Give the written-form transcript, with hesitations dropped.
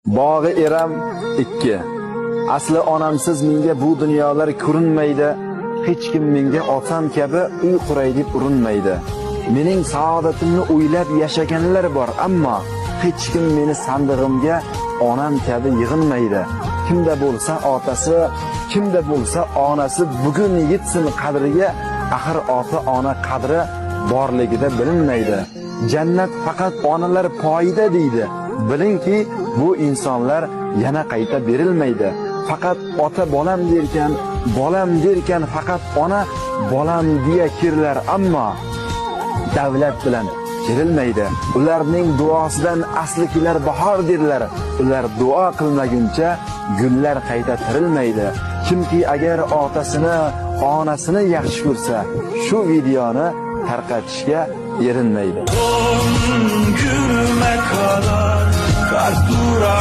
Bog'i Eram 2. Asli onamsiz menga bu dunyolar ko'rinmaydi. Hech kim menga otam kabi uy quray deb urinmaydi. Mening saodatimni o'ylab yashaganlar bor, ammo hech kim meni sandig'imga onam kabi yig'inmaydi. Kimda bo'lsa otasi, kimda bo'lsa onasi bugun yetsin qadriga, axir ota-ona qadri borligida bilinmaydi. Jannat faqat onalar poyida deydi. Bilingki, bu insonlar yana qayta berilmaydi. Faqat ota bolam derkan, bolam derkan, faqat ona bolam deya kirilar, ammo davlat bilan kerilmaydi. Ularning duosidan asli kelar bahor derlar. Ular duo qilmaguncha gullar qayta tirilmaydi. Kimki agar otasini, onasini yaxshi ko'rsa, shu videoni tarqatishga erinmaydi. Son günüme kadar kar durar.